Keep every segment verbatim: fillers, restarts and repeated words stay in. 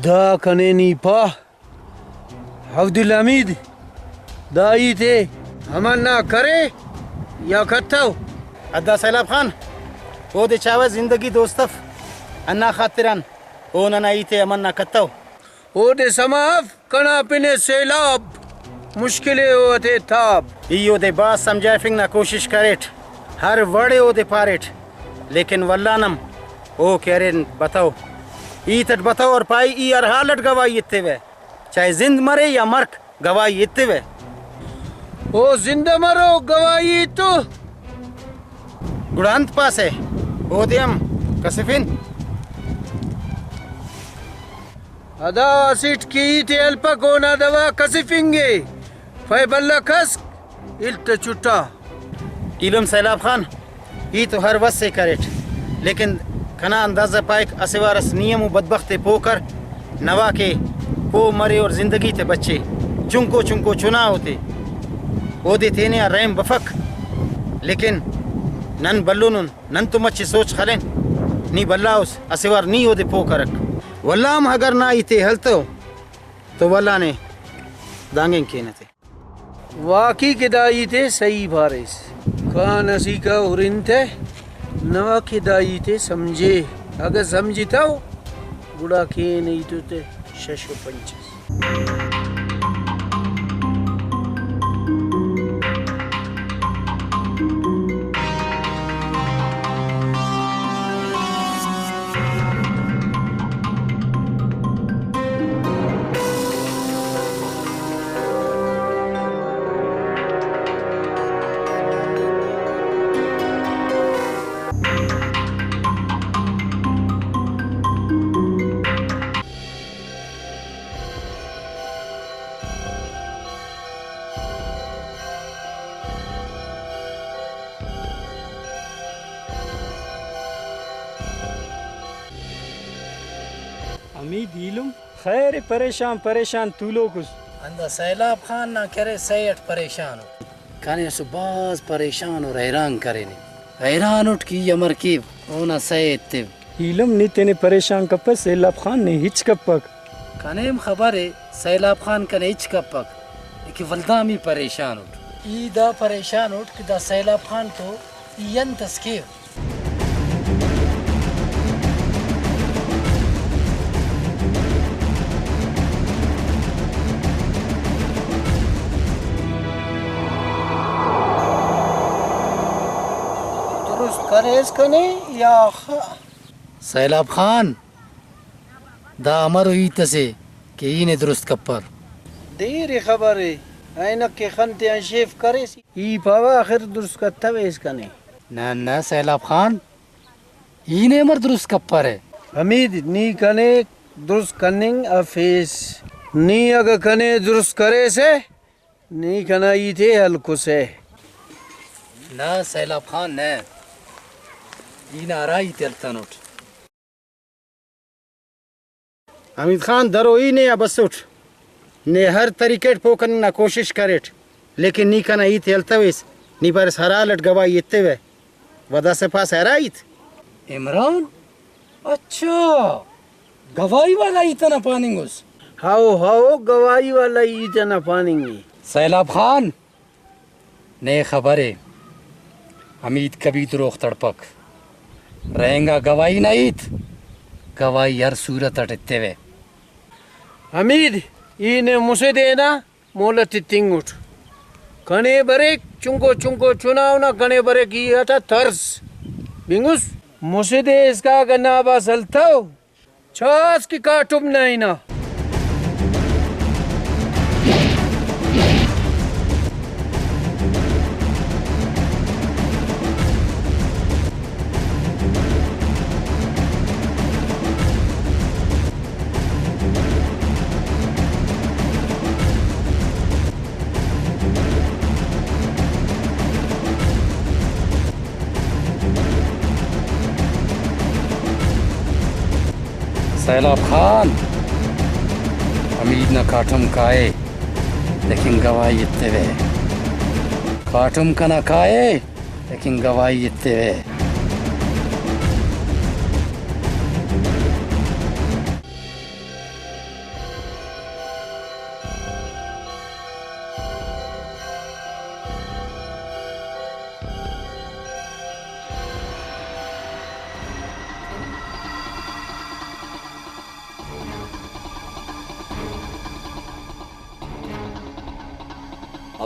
دا کنے نی پا۔ عبدالحمید، دا ہیت ءِ امن نا کرے یا کتو؟ ادا سیلاب خان، اودے چاوہ زندگی دوست اف، ہندا خاطران او ننا ہیت ءِ امن نا کتو۔ اودے سما اف، کنا پن ءِ سیلاب، مشکل ءِ او تے تاب۔ ای اودے بھاز سمجھائفنگ نا کوشش کریٹ، ہر وڑ ءِ اودے پاریٹ، لیکن ولدان ہم او کہ ارے بتو، ہیت اٹ بتو اور پائے ای ہر حال اٹ گواہی ایتیوہ۔ چاہے زند مرے یا مرک، گواہی ایتیوہ۔ او زندہ مرو، گواہی ایتو۔ گڑا انت پاسہ؟ اودے ہم کسفن۔ ادا اسٹ کہ ہیت ءِ ہلپک، اونا دوا کسفنگے۔ پائے بھلا کس الٹ چٹا۔ ایلم سیلاب خان، ای تو ہر وس ءِ کریٹ، لیکن کنا اندازہ پائک، اسہ وار اس نی ہمو بدبخت ءِ پوہ کر، نوا کہ پوہ مرے اور زندگی تے بچے، چنکو چنکو چنا ہوتے، اودے تینے آ رحم بفک، لیکن نن بھلونن، نن تو مچے سوچ خلین، نی بھلا اس، اسہ وار نی اودے پوہ کرک۔ ولدا ہم اگر نا ہیت ءِ ہلتو تو ولدا نے دانگین کینہ تے۔ واقعی کہ دا ہیت ءِ صحیح پاریس۔ کان اسیکا ہرن تہ، نوا کہ دا ہیت ءِ سمجھے۔ اگہ سمجھتو، گڑا کین ہیت تے شش و پنچ اس۔ حمید ایلم، خیر ءِ، پریشان پریشان تولوک اس۔ ہندا سیلاب خان نا کرے سئے اٹ پریشان ءُ۔ کنے اسہ بھاز پریشان اور حیران کرینے۔ حیران اٹ کہ ای امر کیو، اونا سئے ایتو۔ ایلم، نی تینے پریشان کپہ، سیلاب خان نے ہچ کپک۔ کنے ہم خبر ءِ سیلاب خان کنے ہچ کپک، لیکن ولدا ہم ای پریشان اٹ۔ ای دا پریشان اٹ کہ دا سیلاب خان تو ای انت اس کیو؟ درست کریس کنے یا خ-، سیلاب خان، دا امرو ہیت اسے کہ ای نے درست کپر؟ دیر ءِ خبر ءِ، عینک ءِ خن تیان شیف کریس۔ ای پاوہ آخر درست کتویس کنے۔ نہ نہ سیلاب خان، ای نے امر درست کپرہ؟ حمید، نی کنے درست کننگ افیس۔ نی اگہ کنے درست کریسہ، نی کنا ہیت ءِ ہلکسہ۔ نہ سیلاب خان نہ، ای نا ہرا ہیت ءِ ہلتنٹ۔ حمید خان، درو ای نے آ بسٹ، نے ہر طریقہ اٹ پوہ کننگ نا کوشش کریٹ، لیکن نی کنا ہیت ءِ ہلتویس، نی پاریس ہر حال اٹ گواہی ایتیوہ، و داسہ پاسہ ہرا ہیت؟ عمران، اچھا، گواہی والا ہیت انا پاننگ اس؟ ہاؤ ہاؤ، گواہی والا ہیت انا پاننگ ءِ۔ سیلاب خان، نے خبر ءِ، حمید کبھی دروغ تڑپک۔ رہینگا گواہی نا ہیت، گواہی ہر صورت اٹ ایتیوہ۔ حمید، ای نے مسہ دے نا مہلت ایتنگ اٹ۔ کنے بریک چنکو چنکو چنا اونا، کنے بریک ای آتا ترس۔ بنگس، مسہ دے اسکا گنا با سلتو۔ چاس کہ کاٹم نا ہنا۔ سیلاب خان، حمید نا کاٹم کائے، لیکن گواہی ایتوہ۔ کاٹم کنا کائے، لیکن گواہی ایتوہ۔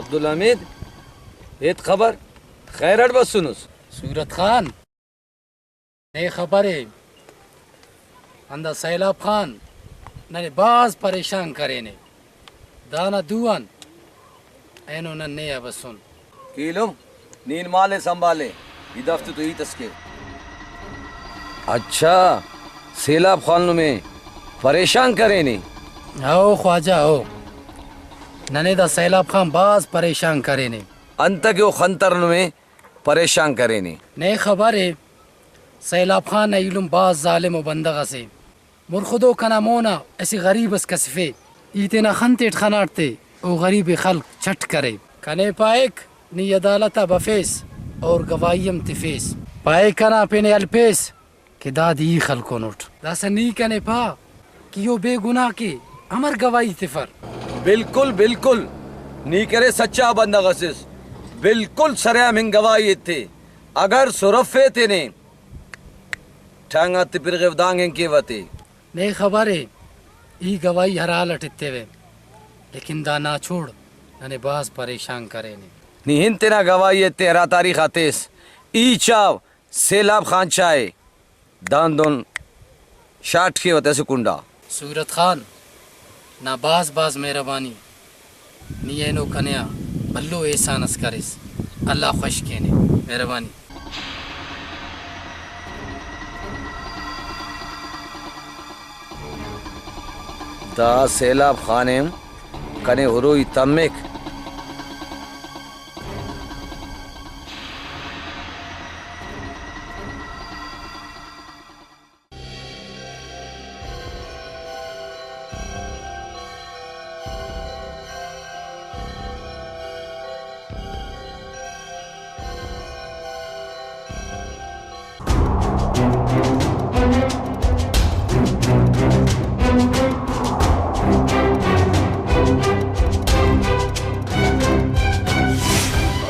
عبدالحمید، ہیت خبر؟ خیر اٹ بسنس؟ صورت خان، نے خبر ءِ، ہندا سیلاب خان ننے بھاز پریشان کرینے۔ دانا دو آن اینو نن نے آ بسن۔ کیلو، نی نمالے سنبھالے، ای دافتے تو ہیت اس کے۔ اچھا، سیلاب خان نمے پریشان کرینے؟ ہو خواجہ، ہو۔ ننے دا سیلاب خان بھاز پریشان کرینے۔ انتکہ او خنتر نمے پریشان کرینے؟ نے خبر ءِ، سیلاب خان نا ایلم بھاز ظالم ءُ بندغ اسے۔ مرخدو کنا مونا اسہ غریب اس کسفے، ای تینا خن تیٹ خناٹ تے، او غریب ءِ خلک چٹ کرے۔ کنے پائک نی عدالت آ بفیس اور گواہی ہم تفیس۔ پائک کنا پن ءِ ہلپیس کہ دادے ای خلکونٹ۔ داسہ نی کنے پا کہ او بے گناہ کے امر گواہی تفر؟ بالکل، بالکل۔ نی کرے سچا بندغ اسس، بالکل سرہم ہن گواہی ایتے۔ اگر سرفے تینے ٹانگ آتے پرغو دانگ ہن کیوہ تے۔ نے خبر ءِ، ای گواہی ہر حال اٹ ایتیوہ، لیکن دا ناچوڑ ننے بھاز پریشان کرینے۔ نی ہن تینا گواہی ایتے، ہرا تاریخ آ تیس۔ ای چاو سیلاب خان چائے داندن شاٹ کیوہ تے اسہ کنڈا۔ صورت خان نا بھاز بھاز مہربانی، نی اینو کنے آ بھلو احسان اس کریس، اللہ خوش کینے، مہربانی۔ دا سیلاب خان ہم کنے ہروئی تمک۔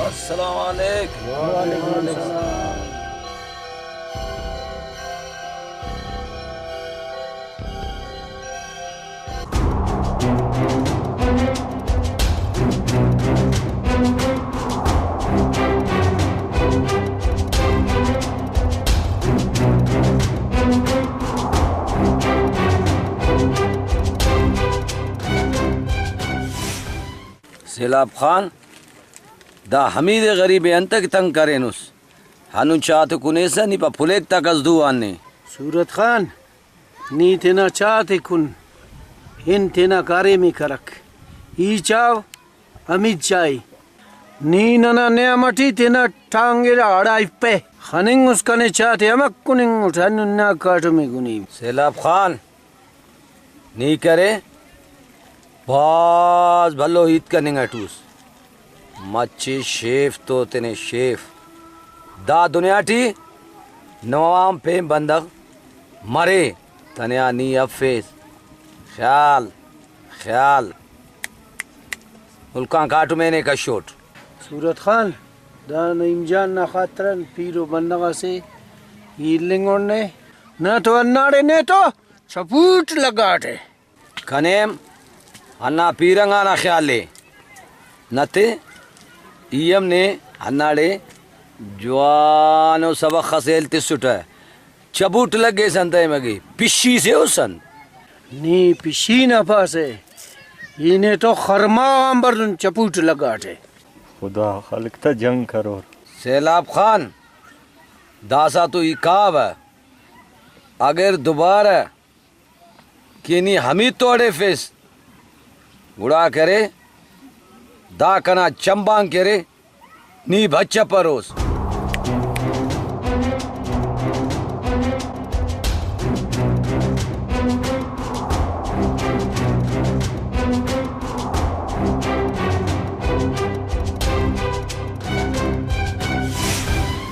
السلام علیکم۔ وعلیکم السلام۔ سیلاب خان، دا حمید غریب ءِ انتکہ تنگ کرینس؟ ہندن چاتے کنیسہ، نی پا پھلیک تا کس دو آن نے۔ صورت خان، نی تینا چاتے کن، ہن تینا کاریم ءِ کرک۔ ای چاو، حمید چائے، نی ننا نیام اٹی تینا ٹانگ ءِ اڑائفپہ۔ خننگ اس کنے چاتے، امک کننگ اٹ، ہندن نا کاٹم ءِ گنیم۔ سیلاب خان، نی کرے بھاز بھلو ہیت کننگ اٹوس۔ مچے شیف تو تینے شیف۔ دا دنیا ٹی نوام پین بندغ مرے، تنیا نی افیس۔ خیال، خیال۔ ملکان کاٹم ءِ نے کشوٹ۔ صورت خان، دا نعیم جان نا خاطران پیرو بندغ اسے، ای النگ اُن نے۔ نہ تو ہنداڑے نے تو چپوٹ لگاٹے۔ کنے ہم ہندا پیرنگ آنا خیال ءِ۔ نتے ای ہم نے ہنداڑے جوانو سبخ اسے ہیل تسٹہ۔ چپوٹ لگیس انت ائمگے، پشی سے اس انت۔ نی پشی نا پاسہ، ای نے تو خرما غان بردن چپوٹ لگاٹے۔ خدا خلق تا جنگ کرور۔ سیلاب خان، داسہ تو ای کاوہ، اگر دوبارہ کہ نی حمید تو اڑیفیس، گڑا کرے دا کنا چمبانک ارے، نی بھچ پروس۔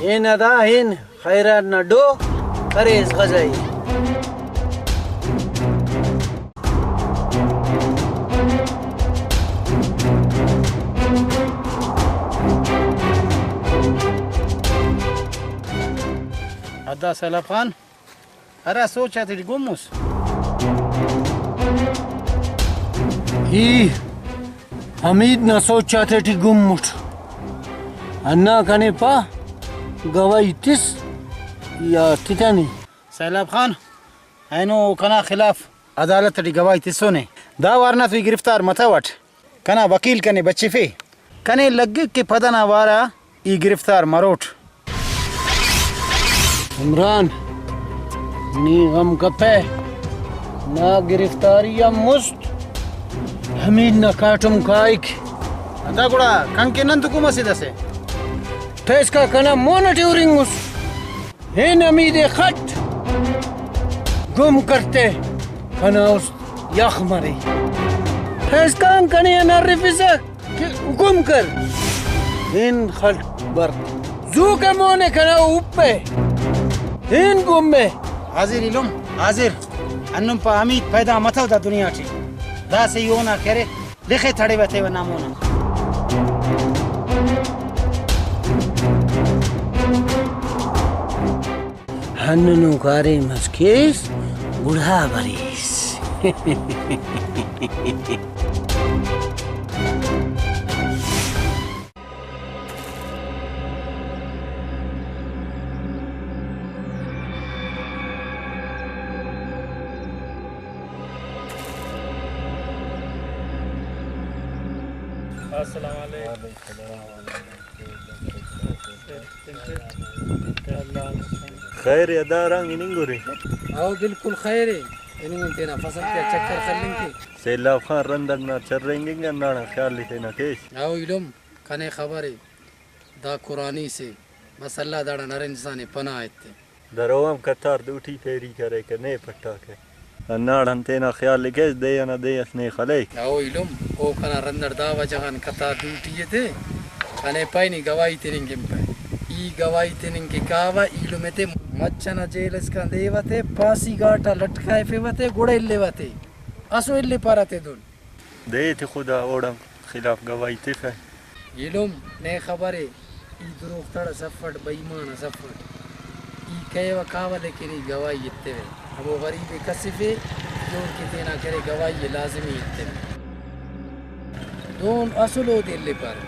ہن ادا ہن خیرات نا ڈو کریس غزہ ءِ۔ ادا سیلاب خان ہرا سوچ آتیٹی گم اس۔ ای حمید نا سوچ آتیٹی گم اٹ۔ ہندا کنے پا، گواہی تس یا تتنے؟ سیلاب خان، اینو کنا خلاف عدالت ٹی گواہی تسنے۔ دا وار نا تو ای گرفتار متوٹ۔ کنا وکیل کنے بچفے۔ کنے لگک کہ پدنا وارا ای گرفتار مروٹ۔ عمران، نی غم کپہ، نا گرفتاری آن مست حمید نا کاٹم کائک۔ ادا گڑا کنکہ نن تو گم اسے داسے؟ تو اسکا کنا مون ئٹی ہرنگس۔ ہن حمید ءِ خٹ گم کرتے، کنا است یخ مرے۔ ایسکان کنے آن ہرفسہ کہ حکم کر۔ ہن خٹ بر۔ زوکہ مونے کنا اوپہ۔ ہن گمے۔ حاضر ایلم، حاضر۔ ہندن پا حمید پیدا متو دا دنیا ٹی۔ داسہ ای اونا کرے۔ لخے تڑے وتے و نامونا۔ ہندنو کاریم اس کیس گڑا بریس۔ السلام علیکم۔ خیر ءِ، ادا رنگ ہننگ ارے؟ او بالکل خیر ءِ، ہننگ ان تینا فصل تیا چکر خلنگ کے۔ سیلاب خان رند اٹ نا چرینگ انگ، ہنداڑان خیال ءِ تینا کیس۔ او ایلم، کنے خبر ءِ، دا قرآنی سے، بس اللہ داڑان ہر انسان ءِ پناہ ایتے۔ درو ہم قطار دوٹی پیری کریکہ، نے پٹاکہ۔ ہنداڑان تینا خیال ءِ کیس، دے ئنا دے اس نے خلیک۔ او ایلم، او کنا رند اٹ دا وجہ غان قطار دوٹی ایتے، کنے پائے نی گواہی تننگ کن پائے۔ ای گواہی تننگ کہ کاوہ، ایلم ایتے مچھ ئنا جیل اسکان دے ایوہ تے، پھاسی گھاٹ آ لٹکائفیوہ تے، گڑا الیوہ تے۔ اسو الے پارہ تے دن۔ دے تے خدا اوڑان خلاف گواہی تفہ۔ ایلم، نے خبر ءِ، ای دروغ تڑ ئس افٹ، بے ایمان ئس افٹ۔ ای کہیوہ کاوہ لیکن ای گواہی ایتوہ۔ ہمو غریب ءِ کسفے، جوڑ کہ تینا کرے، گواہی ءِ لازمی ایتوہ۔ دہن اسل اودے الیپارہ۔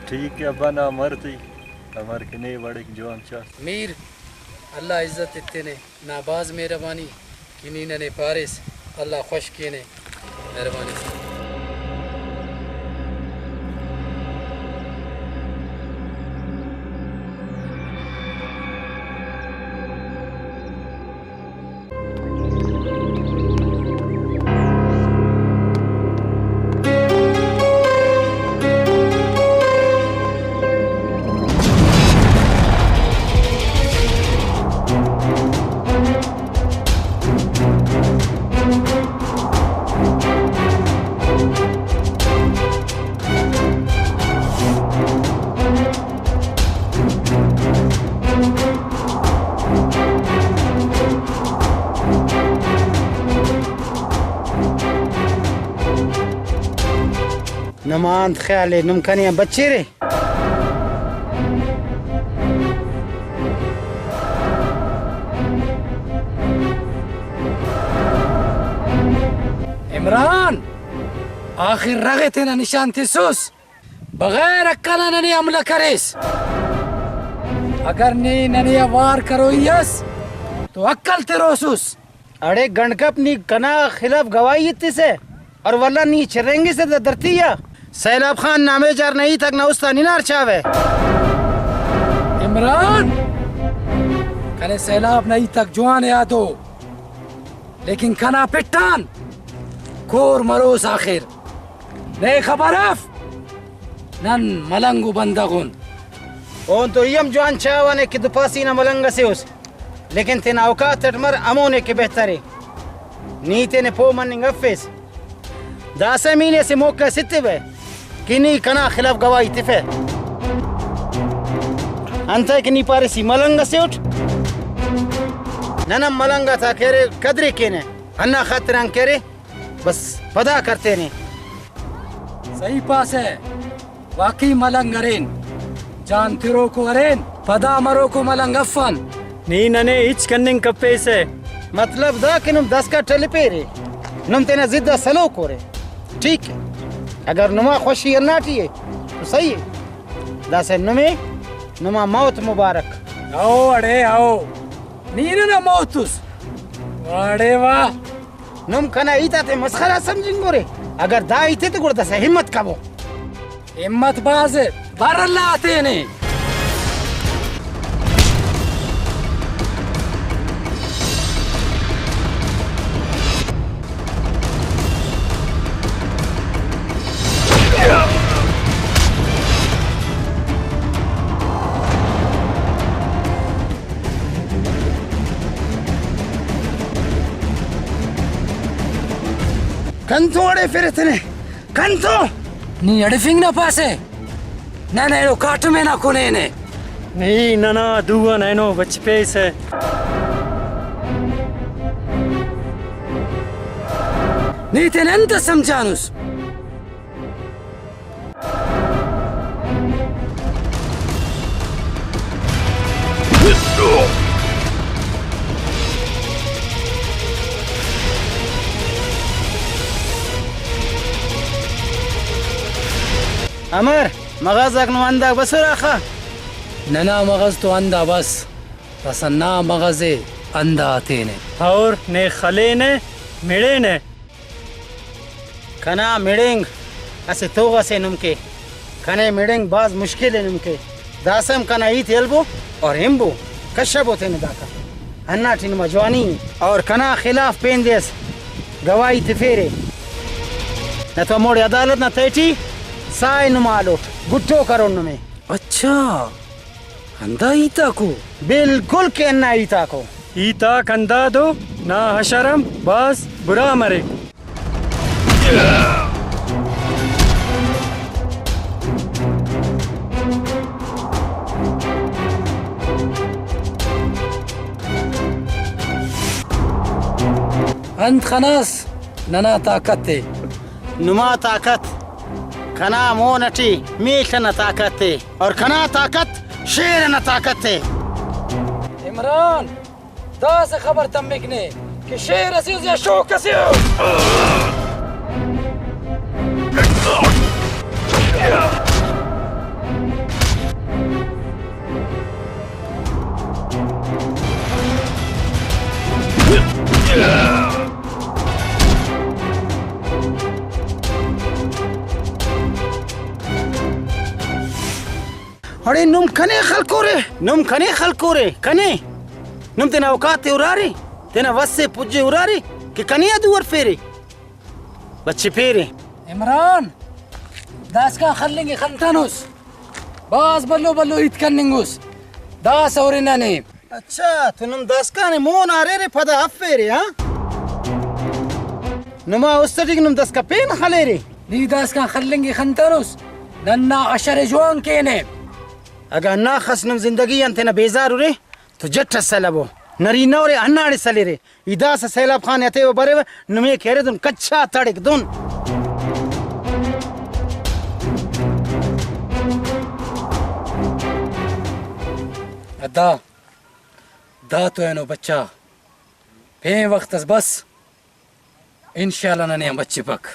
ٹھیک ءِ ابا، نا مر تئی، امر کہ نے وڑک جوان چاس۔ میر، اللہ عزت ایتنے۔ نا بھاز مہربانی کہ نی ننے پاریس، اللہ خوش کینے، مہربانی۔ نما انت خیال ءِ، نم کنے آن بچیرے؟ عمران، آخر رغ ءِ تینا نشان تسوس، بغیر عقل آ ننے حملہ کریس۔ اگر نے ننے آ وار کروئی ئس تو عقل تروسس۔ اڑے گنڈ کپ، نی کنا خلاف گواہی ایتسہ اور ولدا نی چرینگسہ دا دھرتی آ۔ سیلاب خان نا ہمے جار نا ہیت آک نا است آن ہنار چاوہ۔ عمران، کنے سیلاب نا ہیت آک جوان یات ءُ، لیکن کنا پٹان کور مروس آخر۔ نے خبر اف؟ نن ملنگ و بندغ ان۔ اون تو ای ہم جوان چاوانے کہ دو پاسی نا ملنگ اسے اس، لیکن تینا اوقات اٹ مر ہمونے کہ بہتر ءِ۔ نی تینے پہہ مننگ افیس۔ داسہ ہم ای نے اسہ موقع اس ایتبہ کہ نی کنا خلاف گواہی تفہ۔ انتئے کہ نی پاریس ای ملنگ اسے اٹ۔ نن ہم ملنگ آتا کہ ارے قدر ءِ کینہ، ہندا خاطر آن کہ ارے بس پدا کرتینے۔ صحیح پاسہ، واقعی ملنگ ارین، جان تروکو ارین، پدا مروکو ملنگ افن۔ نی ننے ہچ کننگ کپیسہ۔ مطلب دا کہ نم داسکان ٹلپیرے، نم تینا ضد آ سلوک اورے۔ ٹھیک ءِ۔ اگر نما خوشی ہندا ٹی ءِ تو صحیح ءِ، داسہ نمے نما موت مبارک۔ ہو اڑے ہو، نی ننا موت اس۔ واڑے واہ۔ نم کنا ہیت آتے مسخرہ سمجھنگ اُرے۔ اگر دا ہیت ءِ تو گڑا داسہ ہمت کبو۔ ہمت بھاز ءِ، بر اللہ تینے۔ کنتون اڑفرے تینے؟ کنتون؟ نی اڑفنگ نا پاسہ؟ نن اینو کاٹم ءِ نا کنینے۔ نی ننا دو آن اینو بچفیسہ۔ نی تینے انت سمجھانس؟ امر، مغازاک نما ہنداک بسر آخا؟ ننا مغز تو ہندا بس، داسہ نا مغز ءِ ہندا تینے۔ اور نے خلینے، مڑینے۔ کنا مڑینگ اسہ توغ اسے نم کے، کنے مڑینگ بھاز مشکل ءِ نم کے۔ داسہ ہم کنا ہیت ہلبو اور ہنبو، کشبو تینے داکا۔ ہندا ٹی نما جوانی ءِ۔ اور کنا خلاف پین دے اس گواہی تفیرے۔ نہ تو ہموڑے عدالت نا تہٹی ساہ ءِ نما ہلوٹ، گٹو کرون نمے۔ اچھا۔ ہندا ہیتاکو؟ بالکل کہ ہندا ہیتاکو۔ ہیتاک ہندادو، نا حشر ہم بھاز برا مریک۔ انت خناس ننا طاقت ءِ؟ نما طاقت کنا مون اٹی میڷ انا طاقت ءِ، اور کنا طاقت شیر انا طاقت ءِ۔ عمران، داسہ خبر تمک نے کہ شیر اسے ءُ یا شوک اسے ءُ۔ اڑے نم کنے خلکورے؟ نم کنے خلکورے؟ کنے؟ نم تینا اوقات ءِ ہرارے؟ تینا وس ءِ پج ءِ ہرارے کہ کنے آ دو ہرفیرے؟ بچفیرے۔ عمران، داسکان خلنگ ءِ خنتنس۔ بھاز بھلو بھلو ہیت کننگ اس۔ داسہ ہرنہ نے۔ اچھا، تو نم داسکان ءِ مون آ ہریرے پدا ہرفیرے، ہاں؟ نما است ٹی نم داسکان پین خلیرے۔ نی داسکان خلنگ ءِ خنتنس، ننا حشر ءِ جوان کینے۔ اگہ ہنداخس نم زندگی آن تینا بیزار ارے تو جٹ اس سلبو، نرینہ ارے ہنداڑے سلیرے۔ ای داسہ سیلاب خان ءِ ہتیوہ بریوہ، نمے کہ ارے دن کچا تڑک دن۔ ادا، دا تو اینو بچا، پین وخت اس بس، انشاءاللہ ننے آن بچپک۔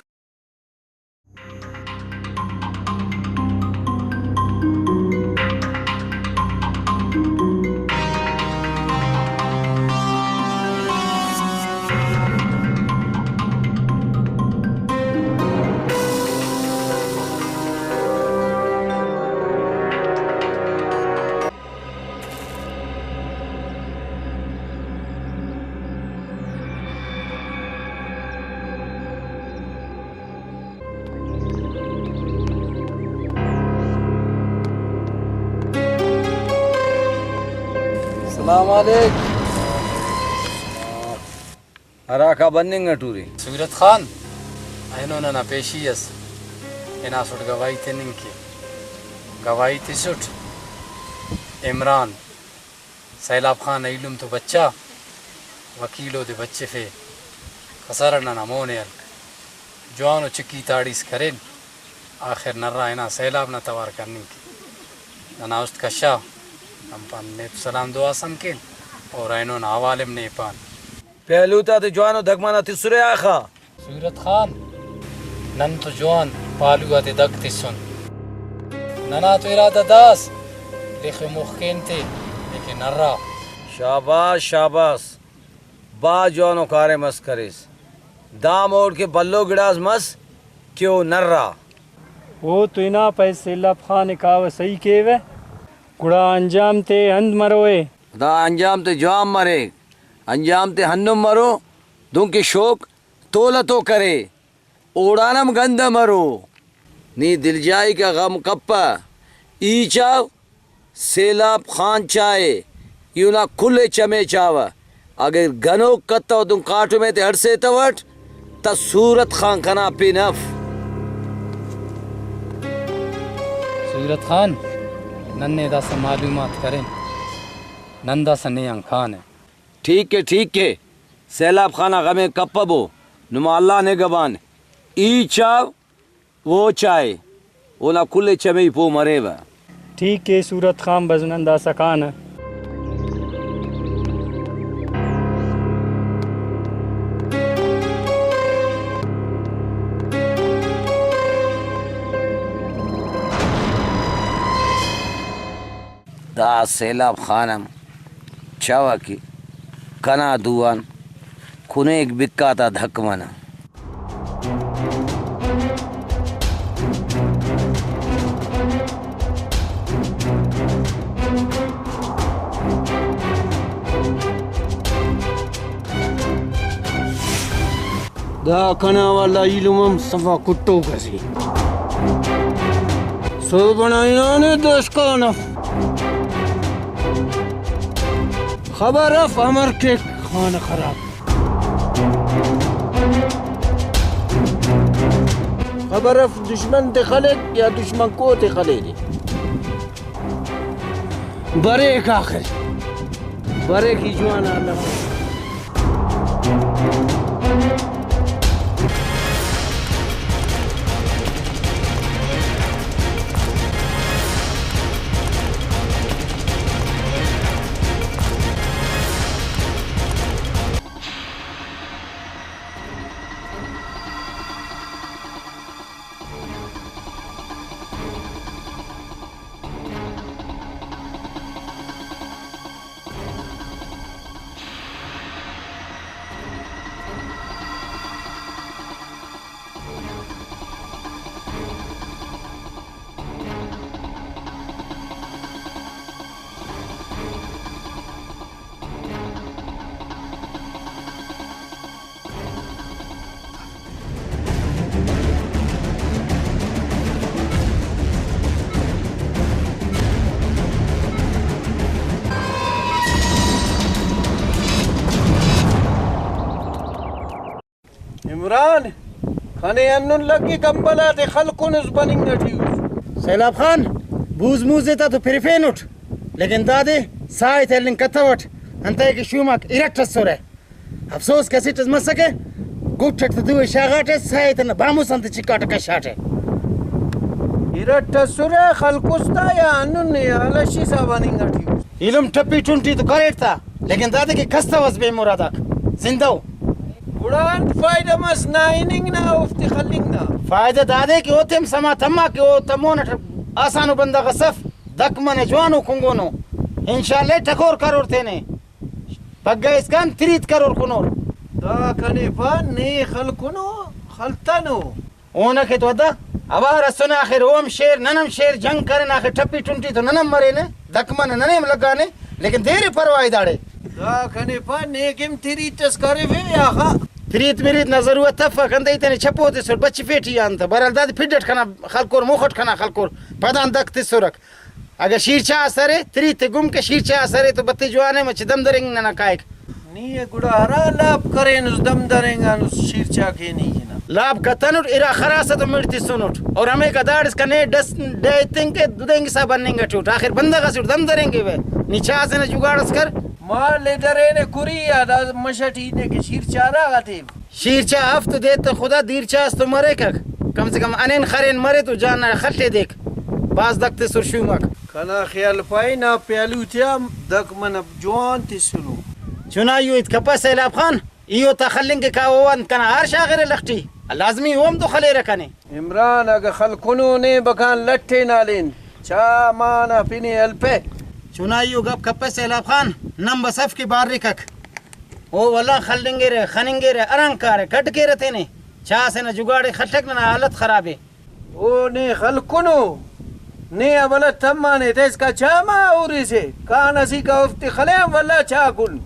السلام علیک۔ ہراکا بننگ اٹ ارے۔ صورت خان، اینو ننا پیشی اس، ہناسٹ گواہی تننگ کے۔ گواہی تسٹ۔ عمران، سیلاب خان نا ایلم تو بچا، وکیل اودے بچفے، کسر اٹ ننا مون ءِ ہلک۔ جوانو چکی تاڑیس کرین، آخر نرا ہنا سیلاب نا توار کننگ کے۔ ننا است کشا، نم پان نیپ سلام دعا اس ہم کین، اور اینو نا حوال ہم نے پان۔ پیلوت آتے جوانو دگمانا تسرے آخا۔ صورت خان، نن تو جوان پالو آتے دگ تسن۔ ننا تو ارادہ داس لخ مخکین تے، لیکن نرا۔ شاباس، شاباس، بھاز جوانو کاریم اس کریس۔ دا موڑ کہ بھلو گڑاس مس کہ او نرا۔ او تو ہنا پائے سیلاب خان ءِ کاوہ صحیح کیوہ، گڑا انجام تے ہند مروئے؟ دا انجام تے جوان مریک، انجام تے ہندن مرو دنکہ شوک تولہ تو کرے، اوڑان ہم گندہ مرو۔ نی دلجائی کا غم کپہ، ای چاو سیلاب خان چائے، ای اونا کل ءِ چمے چاوہ۔ اگہ گنوک کتو تون کاٹم ءِ تے ہڑسیتوٹ تہ صورت خان کنا پن اف۔ صورت خان، نن نے داسہ معلومات کرین، نن داسہ نے آن کانہ۔ ٹھیک ءِ، ٹھیک ءِ، سیلاب خان آ غم ءِ کپبو، نما اللہ نگہبان۔ ای چاو او چائے، اونا کل ءِ چمے ای پہہ مریوہ۔ ٹھیک ءِ صورت خان، بس نن داسہ کانہ۔ دا سیلاب خان ہم چوہ کہ کنا دو آن کنیک بکا تا دھک منہ۔ دا کنا والا ایلم ہم صفا کٹوک اسے۔ سہب ئنا ہنانے داسکان اف۔ خبر اف امر کیک خانہ خراب۔ خبر اف دشمن تے خلیک یا دشمن کو تے خلینے۔ بریک آخر، بریک ای جوان آ لمہ۔ عمران، کنے ہندن لگک کمبل آتے خلکنس بننگ ٹی اس۔ سیلاب خان، بوز موز تا تو پرفینٹ، لیکن دادے ساہ تے ہلنگ کتوٹ، انتئے کہ شوماک ارٹ ئسرہ۔ افسوس کہ اسٹ اس مسکہ، گٹ اٹ تہ دو ءِ شاغاٹہ، ساہ ءِ تینا بامس آن تہ چکاٹہ کشاٹہ۔ ارٹ ئسرہ خلکس تا یا ہندن نے الشی صاحب آن انگا ٹی اس؟ ایلم ٹپی ٹنٹی تو کریٹ تا، لیکن دادے کہ کستو اس بے مراد آک زندہ ءُ۔ گڑا انت فائدہ مس نا ہننگ نا اوفتے خلنگ نا؟ فائدہ دادے کہ اوتے ہم سما تما کہ او تمون اٹ آسانو بندغ اس اف، دک منہ جوانو کنگونو، انشاءاللہ ٹکور کرور تینے۔ پگہ اسکان تریت کرور کنور۔ دا کنے پا نے خلکنو، خلتنو۔ اونا کہ تو ادا اوار اسنے آخر او ہم شیر، نن ہم شیر، جنگ کرن آخر ٹپی ٹنٹی تو نن ہم مرینہ، دکمنہ ننے ہم لگانے، لیکن دیر پرواہ داڑے۔ دا کنے پا نے کن تریت اس کرفے آخا۔ تریت مریت نا ضرورت افک، ہندے تینے چپو تسر بچفے ٹی آن تہ۔ بہرحال دادے پھڈ اٹ کنا خلکور، مخ اٹ کنا خلکور، پدان دک تسرک۔ اگہ شیرچا اس ارے، تریت تے گم کہ، شیرچا اس ارے تو بتے جوان ءِ، مچہ دم درینگ ننا کائک۔ نی گڑا ہرا لاپ کرینس، دم درینگانس، شیرچا کینی کنا۔ لاپ کتنٹ، ارا خراس تو مڑ تسنٹ، اور ہمیکا داڑس کنے ڈس ڈیتنگ کہ ددینگ سا بننگ اٹوٹ، آخر بندغ اسٹ دم درینگوہ، نی چا سے نا جگاڑ اس کر۔ مال ءِ درینے کری آ، دا مش اٹ ہیت ءِ کہ شیرچا ہرا غاتے۔ شیرچا اف تو دے تہ خدا، دیرچا اس تو مریکک۔ کم سے کم انین خرین مرے تو جان نا خل ءِ دیک۔ بھاز دک تسر شوماک۔ کنا خیال پائے نا پیالو تیا دک منہ جوان تسنو۔ چنا ایہن ہیت کپہ سیلاب خان، ای اوتا خلنگ کہ کاوہ انت کنا ہر شاغرہ لخ ٹی۔ لازمی او ہم تو خلیرہ کنے۔ عمران، اگہ خلکنو نے بکان لٹ ءِ نالین، چا مانا پن ءِ ہلپہ۔ چنائی و گپ کپہ سیلاب خان، نن بس اف کہ بارکک۔ او ولدا خلنگرہ، خننگرہ، ہرانگ کارہ، کڈ کیرہ تینے۔ چا اسے نا جگاڑے خلک، ننا حالت خراب ءِ۔ او نے خلکنو، نے ابل تمانے، تیسکا چا ما اوریسے، کان اسیکا اوفتے خلیان ولدا چا کن۔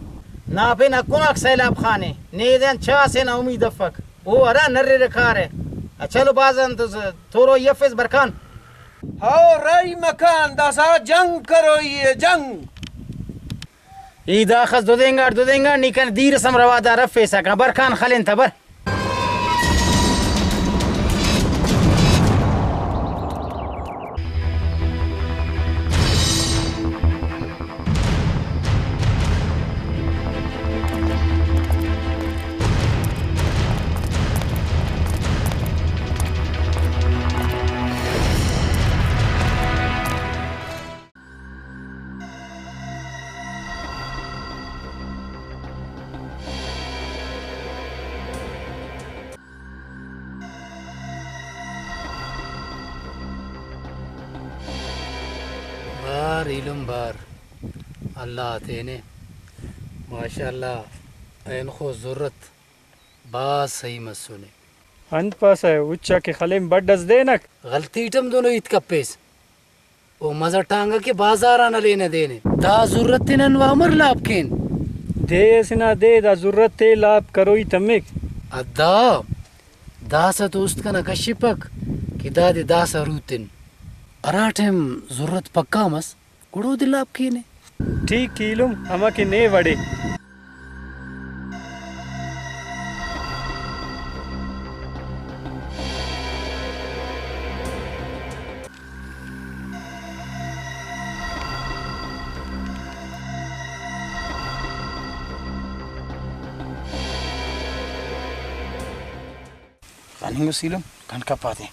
نا پن ہکوناک سیلاب خان ءِ، نے دے آن چا اسے نا امید افک۔ او ہرا نررہ کارہ۔ آ، چلو باز انت توروئی افس برکان۔ ہو راہی مکان، داسا جنگ کروئی ءِ، جنگ۔ ای داخس دودینگاڑ، دودینگاڑ، نی کنے دیر اس ہم روادار افیسہ، کان برکان خلین تہ بر۔ بار ایلم بار، اللہ تینے۔ ماشاءاللہ، اینخو زرت بھاز سہی مسنے۔ انت پاسہ اُچ آ کہ خلین بڈ ئس دینک۔ غلطی ٹی ہم دنو ہیت کپیس۔ او مزہ ٹانگا کہ بازار آن ہلینہ دینے۔ دا زرت تے نن وا امر لاپ کین؟ دے ئسے نا دے، دا زرت تے لاپ کروئی تمک۔ ادا داسہ تو است کنا کشپک کہ دادے داسہ روتن۔ ہرا ٹائم زرت پکا مس، گڑا اودے لاپ کینے۔ ٹھیک ایلم، ہمہ کہ نے وڑے۔ خننگ اس ایلم، کن کپاتے۔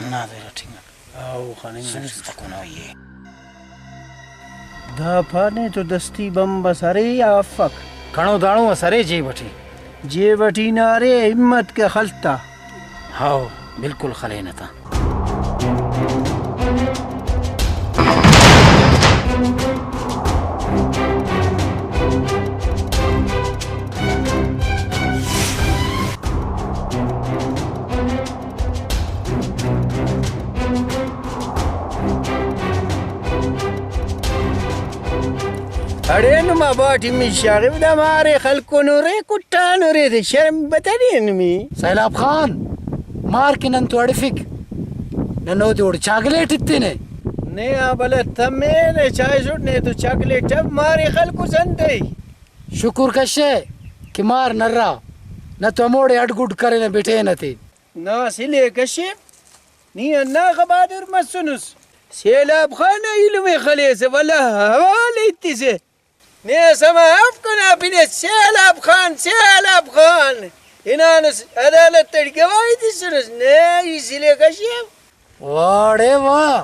ہندا دے ٹھنگا۔ او خننگ اس۔ سوز تکو نوئی اے۔ دا پانے تو دستی بمب اس ارے یا افک؟ کھڑو داڑو اس ارے جیب اٹی۔ جیب اٹی نا ارے، ہمت کے خلتا۔ ہاؤ، بالکل خلینہ تا۔ اڑے نما باٹی مش شاغو، دا مارے خلکونورے، کٹانورے، تے شرم بتنے نمی۔ سیلاب خان، مار کہ نن تو اڑفک، نن اودے اوڑ چاکلیٹ ایتنے۔ نے آ بلہ تمے نے چائسٹ نے تو چاکلیٹ اب مارے خلکوس انتئے۔ شکر کشے کہ مار نرا، نہ تو ہموڑے اڈ گڈ کرینہ بٹینہ تے۔ نا سلے کشے، نی ہنداخہ بہادر مسنس۔ سیلاب خان نا ایلم ءِ خلیسہ، ولدا حوال ایتسہ۔ نے سما اف کنا پنے، سیلاب خان، سیلاب خان۔ ہنانس عدالت اٹ گواہی تسنس، نے ای سلے کشے۔ واڑے واہ،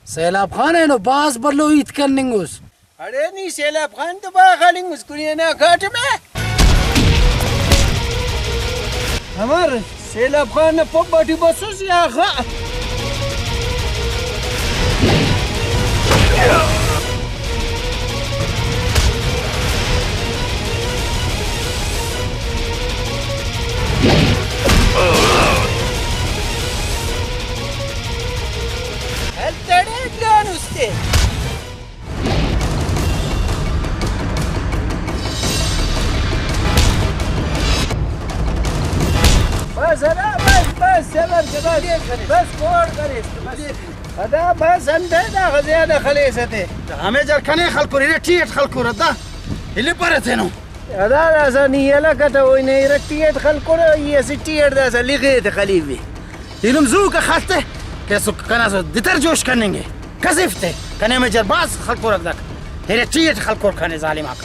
سیلاب خان اینو بھاز بھلو ہیت کننگس۔ اڑے نی سیلاب خان تو با خلنگس کنے نا کاٹمے۔ امر سیلاب خان نا پب اٹی بسوس یا خا۔ ہلتڑے جان استے۔ بس ادا، بس، بس، صبر کہ بس، بس، کوڑ کریس، بس۔ ادا بس، انتئے داخہ زیادہ خلیسہ تے۔ ہمے جر کنے خلکر، ارٹی اٹ خلکر ادا۔ الی پر تینو۔ ادا داسہ نی ہلکہ تہ، اوئی نے ارٹی اٹ خلکر، ای اسٹی اٹ داسہ لغے تہ خلیوے۔ ایلم زو کہ خاستے کہ سو کنا سو دتر جوش کننگے۔ کسفتے کنے مجر باز خلکر اگدک۔ ہرے ٹی اٹ خلکر کنے ظالم آک۔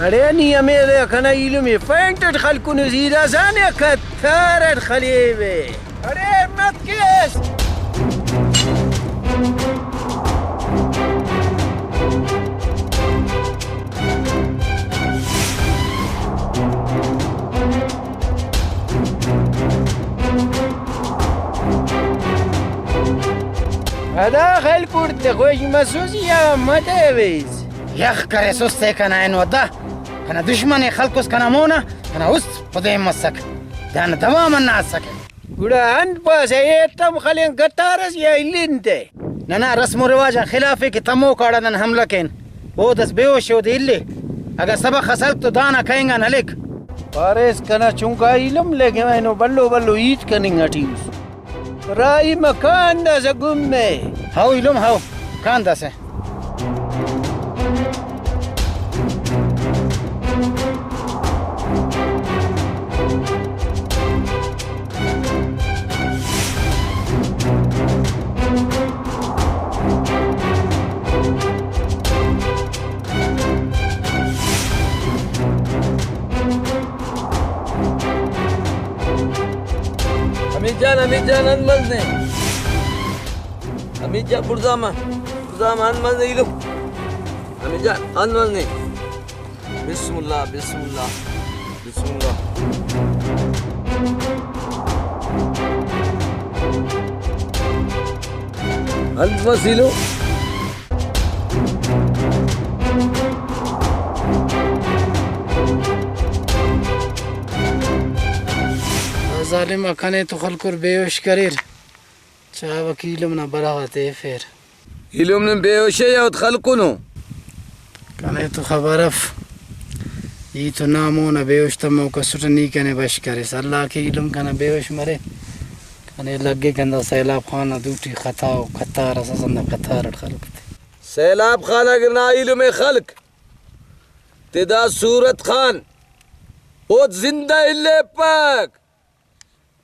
اڑے نی ہمے دے کنا ایلم ءِ پینٹ اٹ خلکنس، ای داسہ نے کتار اٹ خلیوے۔ اڑے ہمت کیس۔ ادا خلکوٹ تے خوش مسوس یا متویس؟ یخ کریسس تے کنا اینو ادا۔ کنا دشمن ءِ خلکس کنا مونا، کنا است پدین مسک۔ دانا دوا منا اسکہ۔ گڑا انت پاسہ، اے تم خلین قطار اس یا الن تے؟ ننا رسم و رواج آن خلاف ءِ کہ تمو کاڑا نن حملہ کین۔ اودس بے ہوش ءِ، اودے الے۔ اگہ سبخ اس ہلک تو دانا کہنگ آن ہلیک۔ پاریس کنا چنکا ایلم، لیکن اینو بھلو بھلو ہیت کننگ اٹی اس۔ راہی مکان داسہ گم ءِ۔ ہاؤ ایلم ہاؤ، کان داسہ۔ حمید جان، حمید جان، انت مس نے؟ حمید جان، بڑزا ما، بڑزا ما، انت مس نے ایلم؟ حمید جان، انت مس نے؟ بسم اللہ، بسم اللہ، بسم اللہ۔ انت مس ایلم؟ ظالم آ کنے تو خلکر بے ہوش کریر۔ چاوہ کہ ایلم نا برغ آتے ایفیر۔ ایلم نن بے ہوش ءِ یا اوت خلکنو؟ کنے تو خبر اف، ای تو نا مون آ بے ہوش تموک اسٹ، نی کنے بش کریس۔ اللہ کے ایلم کنا بے ہوش مرے۔ کنے لگک ہندا سیلاب خان نا دوٹی خطا و قطار اس، ہندا قطار اٹ خلک تے۔ سیلاب خان اگر نا ایلم ءِ خلک، تے دا صورت خان اوت زندہ الیپک۔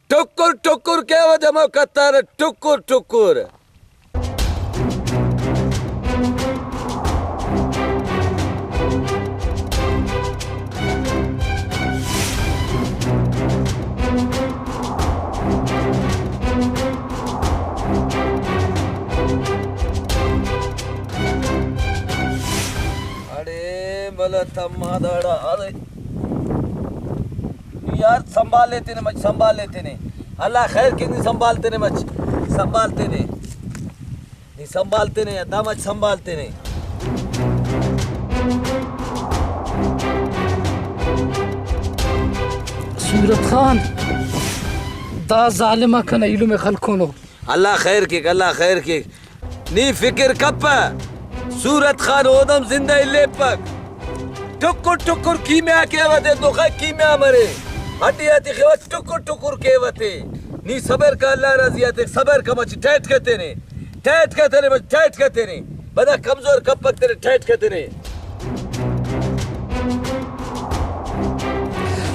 ٹکر ٹکر کیوہ دے ہمو قطار اٹ، ٹکر ٹکر۔ اڑے بلہ تما داڑا، ارے۔ یار، سنبھال لے تینے مچ، سنبھال لے تینے۔ اللہ خیر کیک، نی سنبھال تینے مچ، سنبھال تینے۔ نی سنبھال تینے، دا مچ سنبھال تینے۔ صورت خان، دا ظالم آ کنا ایلم ءِ خلکونو۔ اللہ خیر کیک، اللہ خیر کیک۔ نی فکر کپہ، صورت خان اودم زندہ الیپک۔ ٹکر ٹکر کیمیا کیوہ تے، دخہ کیمیا مرے۔ ہڈی آتے خیوہ، ٹکر ٹکر کیوہ تے۔ نی صبر کا، اللہ راضی آتے، صبر کا، مچ ٹیٹ کتنے۔ ٹیٹ کتنے، مچ ٹیٹ کتنے۔ بندغ کمزور کپک تینے، ٹیٹ کتنے۔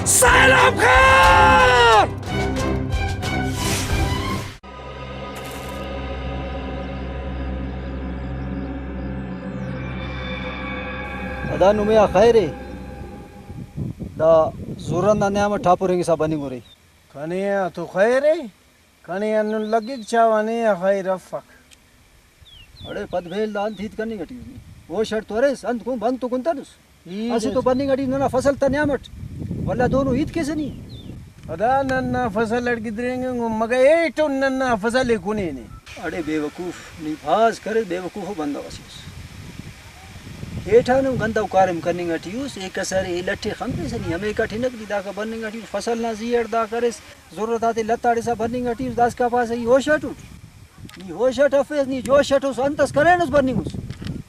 سیلاب خان! ادا نمے آ خیر ءِ، دا زورن نا نیام اٹ ٹاپرنگسا بننگ ارے۔ کنے آ تو خیر ءِ، کنے ہندن لگک چاوہ نے آ خیر افک۔ اڑے پد بیل دا انت ہیت کننگ اٹی اس نی؟ ہوش اٹ تو اریس، انت کن بند تو کنتنس؟ ای اسہ تو بننگ اٹی ننا فصل تا نیام اٹ، ولدا دونو ہیت کیسہ نی۔ پدا ننا فصل اٹ گدرینگنگ، مگہ ایٹن ننا فصل ءِ کنے نے۔ اڑے بے وقوف، نی بھاز کرے، بے وقوف بندغ اسے اس۔ ایٹان ہم گندہ کاریم کننگ اٹی اس، ایک اسر ءِ لٹ ءِ خنپیسہ نی، ہمیکا ٹھنک نی داکا بننگ اٹی اس، فصل نا زی اٹ دا کریس، ضرورت آتے لتاڑسا بننگ اٹی اس، داسکا پاسہ ای ہوش اٹ اٹ۔ نی ہوش اٹ افیس، نی جوش اٹ اس، انت اس کرینس بننگ اس۔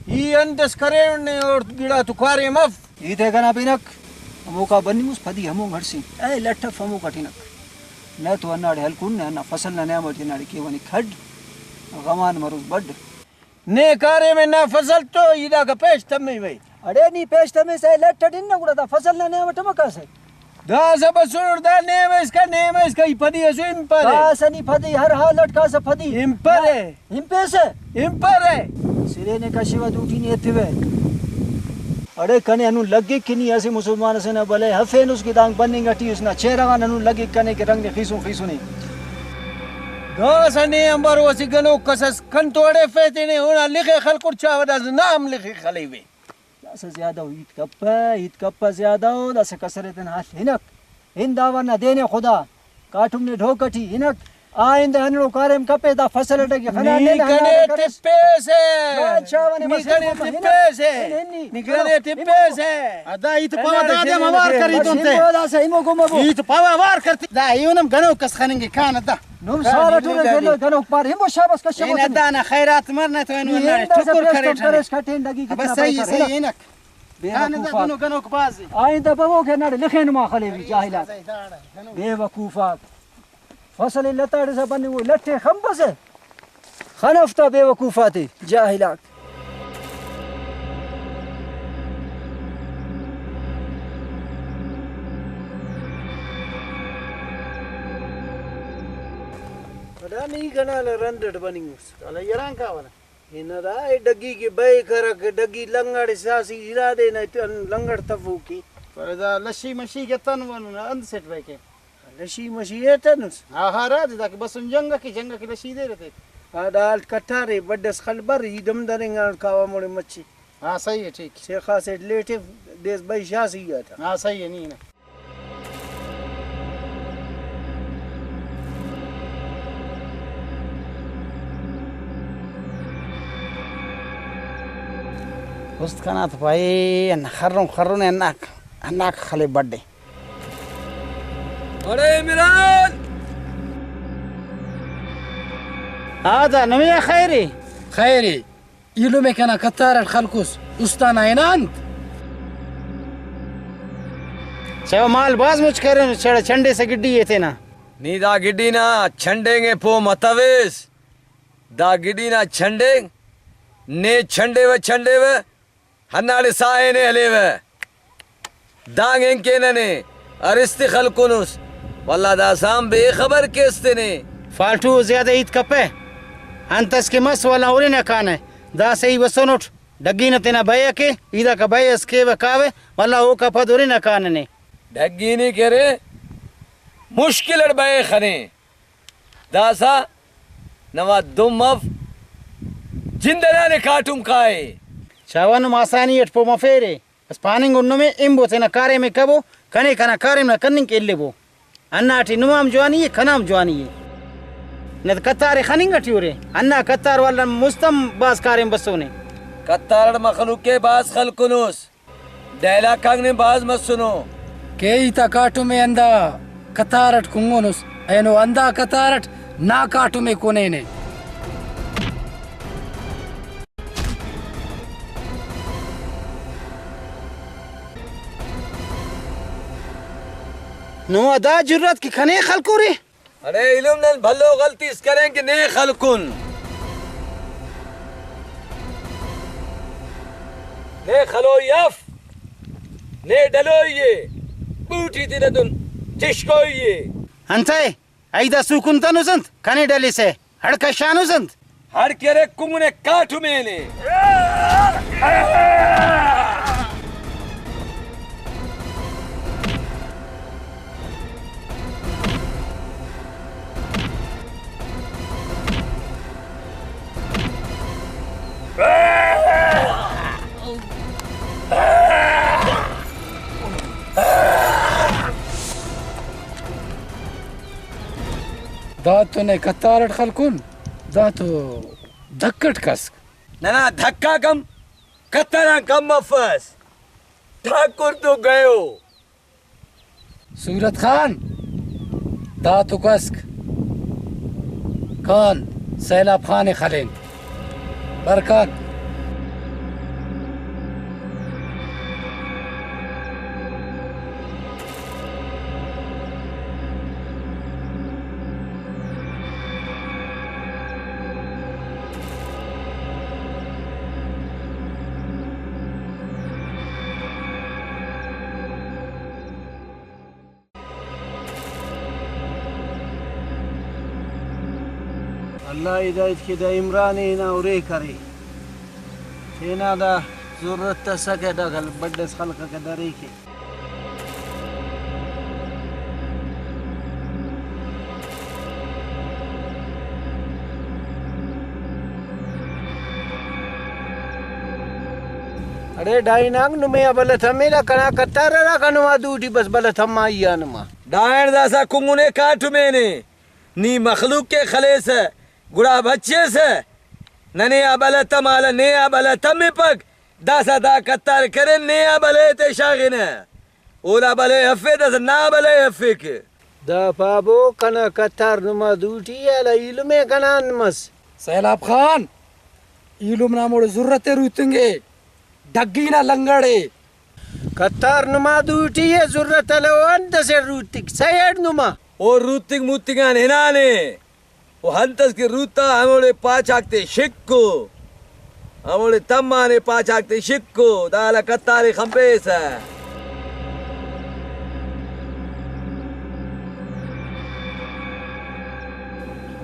ای انت اس کرینٹ نے اوڑ گڑا تو کاریم اف۔ ای تے کنا بنک، ہموکا بننگ اس پدی ہمو گھڑسی۔ اے لٹ اف ہموکا ٹھنک۔ نہ تو ہنداڑے ہلکن، نہ ہندا فصل نا نیام اٹی ہنداڑے کیوہ نے کھڈ، غمان مروس بڈ۔ نے کاریم نا فصل تو ای داکا پیش تمے وے۔ اڑے نی پیش تمسہ لٹ اٹ ہنہ گڑا دا فصل نا نیام اٹ امر کاسہ؟ داسہ بسر دا نیمہ اسکا، نیمہ اسکا ای پدی اسو امپرے۔ کاسہ نی پدی، ہر حال اٹ کاسہ پدی۔ امپرے۔ امپیسہ۔ امپرے۔ سرے نے کشوہ دوٹی نے ایتوہ۔ اڑے کنے ہندن لگک کہ نی اسہ مسلمان ئسے نا بلئے ہفینس کہ دانگ بننگ اٹی اس، نا چہرہ غان ہندن لگک کنے کہ رنگ نے خیسن خیسنے۔ داسہ نے امبارو اسہ گنوک کس ئس کنتو اڑے فیتنے اونا لخے خلکٹ چاوہ داسہ نا ہم لخے خلیوے۔ داسہ زیادہ او ہیت کپہ، ہیت کپہ زیادہ او، داسہ کسر ءِ تینا ہال ہنک۔ ہند آوار نا دین ءِ خدا، کاٹم نے ڈھوک اٹی ہنک۔ آئندہ ہندنو کاریم کپے، دا فصل اٹ اگہ خنا نی نن کنے ہنداڑے کرس۔ تپیسہ۔ جوان شاہ نے نی بس کنے ہن، ہن، تپیسہ۔ ہن، ہن، نی۔ نی کنے تپیسہ۔ ادا ہیت پاوہ، دادے ہم اوار کری بس تون تے۔ ہمو داسہ ہمو گمہ بو۔ ہیت پاوہ اوار کرتی۔ دا ایونم گنوک اس خننگے کان دا۔ نم کان سارا ہمو ٹورے دادے۔ گنوک، گنوک پار ہمو شاباس کشے اینا بوتنے۔ دانا خیرات مرنا تو اینو نی انداڑے ہندا ٹکر سپیس کرے تون ٹھنے۔ کرس کٹین دگی بس کتنا صحیح، بہتر ہے صحیح نا۔ اینک۔ بے کان دا وقوفاک۔ گنوک، گنوک بازی۔ آئندہ ببو کہ ناڑے لخین ما خلیوی جاہلاک۔ بے وقوفاک۔ فصل ءِ لتاڑسا بننگ، او لٹ ءِ خنپسہ، خنفتا بے وقوف آتے، جاہل آک۔ ادا نی کنا رند اٹ بننگ اس۔ کنا یران کاوہ نا۔ ہندا اے ڈگی کہ بئے کرک، ڈگی لنگڑ سیاسی ارادے نا تن لنگڑ تفوک ءِ۔ پر دا لشی مشی کہ تن ون انت سیٹ بئے کہ۔ لشی مشی ایتنس۔ ہا، ہا، رادے داکہ بسن جنگ کہ، جنگ کہ لشی دیر تیک۔ ہا، دا حال کٹارے، بڈ اس خل بر، ای دم درینگان کاوا مڑے مچے۔ ہا، صحیح ہے، ٹھیک۔ شیخا سیٹ لیٹے، دیس بئی شاسی آتا۔ ہا، صحیح ہے، نی نا۔ است کنا تو پائے، ان خرن خرن اناک، اناک خلے بڈے۔ اڑے عمران! آ دا نمے آ خیر ءِ؟ خیر ءِ۔ ایلم ءِ کنا قطار اٹ خلکوس، استان آ ہنا انت؟ چا مال بھاز مچ کرینس، چڑ-، چنڈیسہ گڈی ءِ تینا۔ نی دا گڈی نا چنڈینگ ءِ پہہ متویس۔ دا گڈی نا چنڈینگ نے چنڈیوہ، چنڈیوہ۔ ہنداڑے ساہ ءِ نے ہلیوہ۔ دانگ ہنکینہ نے، ارستے خلکنس، ولدا داسہ ہم بے خبر کیس تینے۔ فالتو زیادہ ہیت کپہ، انت اس کہ مس ولدا ہرنہ کانہ، داسہ ای بسونٹ، ڈگی نا تینا بئے ءِ کے، ای داکا بئے اس کیوہ کاوہ، ولدا اوکا پد ہرنہ کانہ نے۔ ڈگی نی کہ ارے، مشکل اٹ بئے خنے۔ داسہ نوا دم اف، جند انا نے کاٹم کائے۔ چاوہ نم آسانی اٹ پہہ مفیرے، بس پاننگ ان نمے، امبو تینا کاریم ءِ کبو، کنے کنا کاریم نا کننگ کہ الیبو۔ ہنداٹی نما ہم جوانی ءِ، کنا ہم جوانی ءِ۔ نت قطار ءِ خننگ اٹی ارے، ہندا قطار والا مست ہم بھاز کاریم بسونے۔ قطار اٹ مخلوق ءِ بھاز خلکنس۔ ڈائلاگ آک نے بھاز مسنو۔ کہ ای تا کاٹم ءِ ہندا قطار اٹ کنگنس، اینو ہندا قطار اٹ نا کاٹم ءِ کنے نے۔ نما دا جرات کہ کنے خلکورے؟ اڑے ایلم نن بھلو غلطی اس کرین کہ نے خلکن۔ نے خلوئی اف، نے ڈلوئی ءِ، بوٹی تینا تون چشکوئی ءِ۔ انتئے؟ ای دا سوکنتنس انت؟ کنے ڈلیسہ؟ ہڑ کشانس انت؟ ہڑ کہ ارے کنگنے کاٹمے نے۔ دا تو نے قطار اٹ خلکن، دا تو دھک اٹ کسک۔ ننا دھک آک ہم قطار آن کم مفس۔ ٹھاکر تو گئے ہو۔ صورت خان، دا تو کسک۔ کان سیلاب خان ءِ خلین۔ برکان۔ اللہ ہدایت کے، دا عمران ءِ ہنا ارے کرے۔ تینا دا ضرورت اسکہ، دا گل بڈ اس خلق کہ درے کے۔ اڑے ڈائناک نمے آ بلہ تمے دا کنا قطار ہرا کنوا دوٹی بس بلہ تما ای آ نما۔ ڈائن داسا کنگنے کاٹمے نے۔ نی مخلوق ءِ خلیسہ، گڑا بچیسہ۔ ننے آ بلہ تمالہ، نے آ بلہ تمپک۔ داسہ دا قطار کرین، نے آ بلہ تے شاغنہ۔ اولا بلہ ہرفے، داسہ نا بلہ ہرفیکہ۔ دا پابو کنا قطار نما دوٹی ءِ، الا ایلم ءِ کنا انت مس۔ سیلاب خان، ایلم نا ہموڑے زرت ءِ روتنگے، ڈگی نا لنگڑ ءِ۔ قطار نما دوٹی ءِ، زرت الو انت اسے روتک، سیڈ نما۔ او روتک موتک آن ہنانے۔ و ہنتس کہ روت آ ہموڑے پاچاک تے شکو، ہموڑے تمانے پاچاک تے شکو، دالا قطارے خنپیسہ۔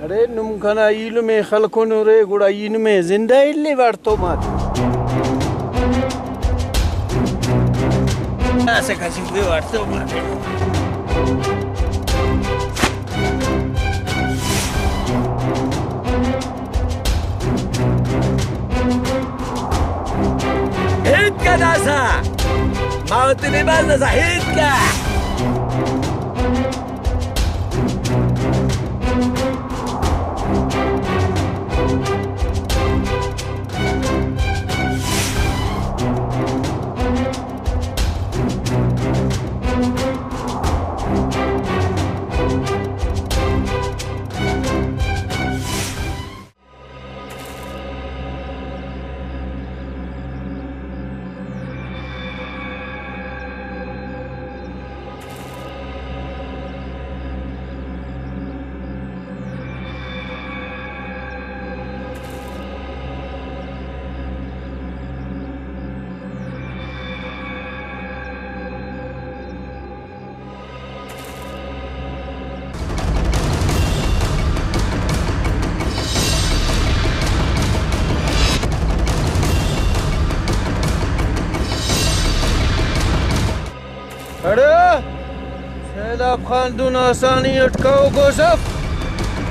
اڑے نم کنا ایلم ءِ خلکنورے، گڑا ای نمے زندہ الیوہ اڑتوماتے۔ اسہ کسوفے اڑتوماتے۔ ہیت کا داسا، ماوتے نے باز داسا ہیت کا۔ اڑے سیلاب خان دن آسانی اٹ کہوکو سف۔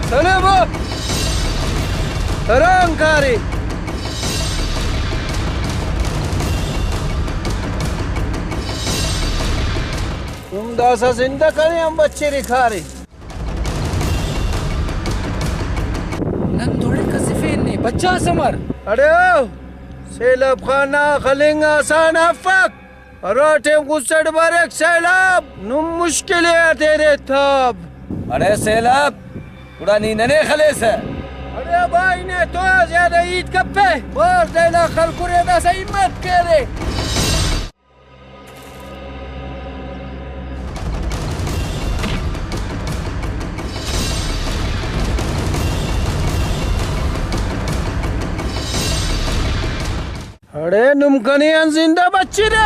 سلیبہ، ہران کارے۔ نم داسہ زندہ کنے آن بچرے کارے۔ نن دڑکہ سفین نے بچاس امر۔ اڑے او، سیلاب خان نا خلنگ آسان افک۔ ہراٹیم غصہ بریک سیلاب، نم مشکل ءِ ہتیرے تاب۔ اڑے سیلاب، گڑا نی ننے خلیسہ۔ اڑے بھائی، نے تو آ زیادہ ہیت کپہ۔ بار تینا خلکرے، داسہ ہمت کیرے۔ اڑے نم کنے آن زندہ بچرے۔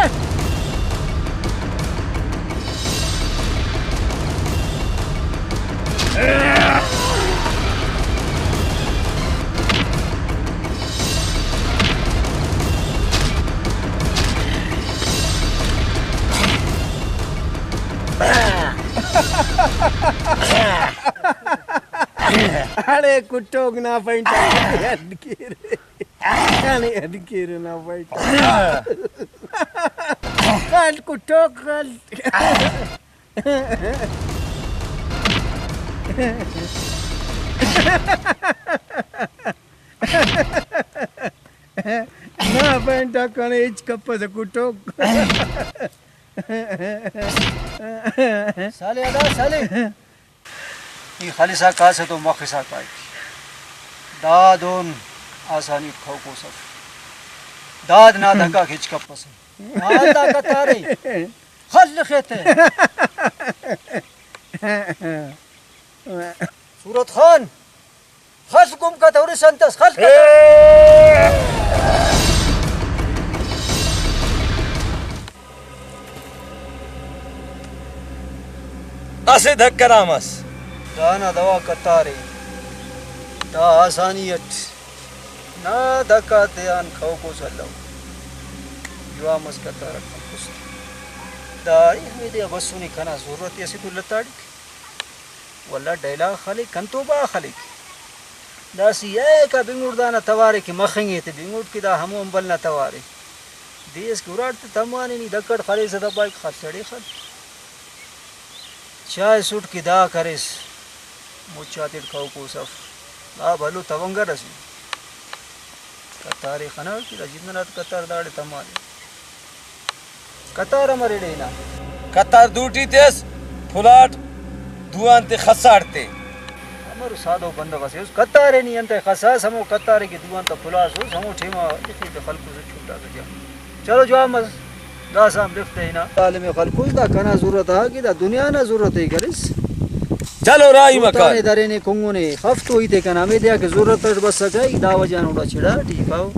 اڑے کٹوک نا پینٹ اڈ کیرے۔ کنے اڈ کیرے نا پینٹ۔ خل کٹوک خل۔ نا پینٹ آ کنے ہچ کپسہ کٹوک۔ سالے ادا سالے۔ ای خلسا کاسہ تو مخسا کائک۔ داد اون آسانی اٹ کھوکوس اف۔ داد نا دھکاک ہچ کپسہ۔ ہاں، دا قطارے۔ خل خیتے۔ صورت خان، خس گم کتورس انتس، خل کتو۔ اسہ دھکہ نا مس۔ دانا دوا قطارے۔ دا آسانی اٹ نا دھکا تیان کھوکوس الو۔ جوان مس قطار اٹ مخس۔ دا ای ہمیدے آ بسنے، کنا ضرورت ءِ اسہ تو لتاڑک۔ ولدا ڈیلاغ خلک، کنتو با خلک۔ داسہ ای ایکا بنگڑ دانا توارے کہ مخنگے تے بنگڑ کہ دا ہمو امبل نا توارے۔ دے اس کہ اراٹ تے تمانے نی دکڑ خلیسہ دا پائک خل سڑے خل۔ چائسٹ کہ دا کریس۔ مچ آتیٹ کہوکوس اف۔ دا بھلو تونگر اسے۔ قطار ءِ خناٹ کہ دا جند ئنا قطار داڑے تمانے۔ قطار امر ایڑے ہنا؟ قطار دوٹی تس، پھلاٹ دوان تے خساٹ تے۔ امر سادو بندغ اسے اس۔ قطار ءِ نی انتئے خساس، ہمو قطار ءِ کہ دوان تا پھلاسس، ہمو ٹائما لکھنی تے خلکوس، چھٹاسس جا۔ چلو جوان مس، داسہ ہم لفتے ہنا۔ عالم خلکوس، دا کنا ضرورت آ کہ دا دنیا نا ضرورت ءِ کرس۔ چلو راہی مکان۔ درینے کنگنے خف تو ہیتے کنا ہمیدے آ کہ ضرورت اٹ بسکہ، ای دا وجہ آن اوڑا چڑا ٹی کاو۔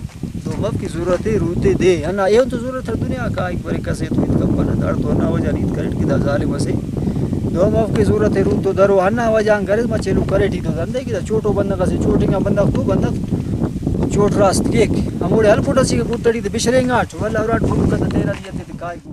تو مف کہ ضرورت ءِ روتے دے۔ ہندا ایہن تو ضرورت اٹ دنیا کائک، برے کسے تو ہیت کپنہ، داڑتو ہندا وجہ آن ہیت کریٹ کہ دا ظالم اسے۔ تو مف کہ ضرورت ءِ روتو درو، ہندا وجہ آن گرز مچے لو کریٹ ای تو دندے کہ دا چوٹو بندغ اسے، چوٹ انگا بندغ تو بندغ چوٹ راست کیک۔ ہموڑے ہلکٹ اسیکہ گٹ اٹی تے بشرینگاٹ، ولدا اراٹ ملک تا تینا نیت تے کائک۔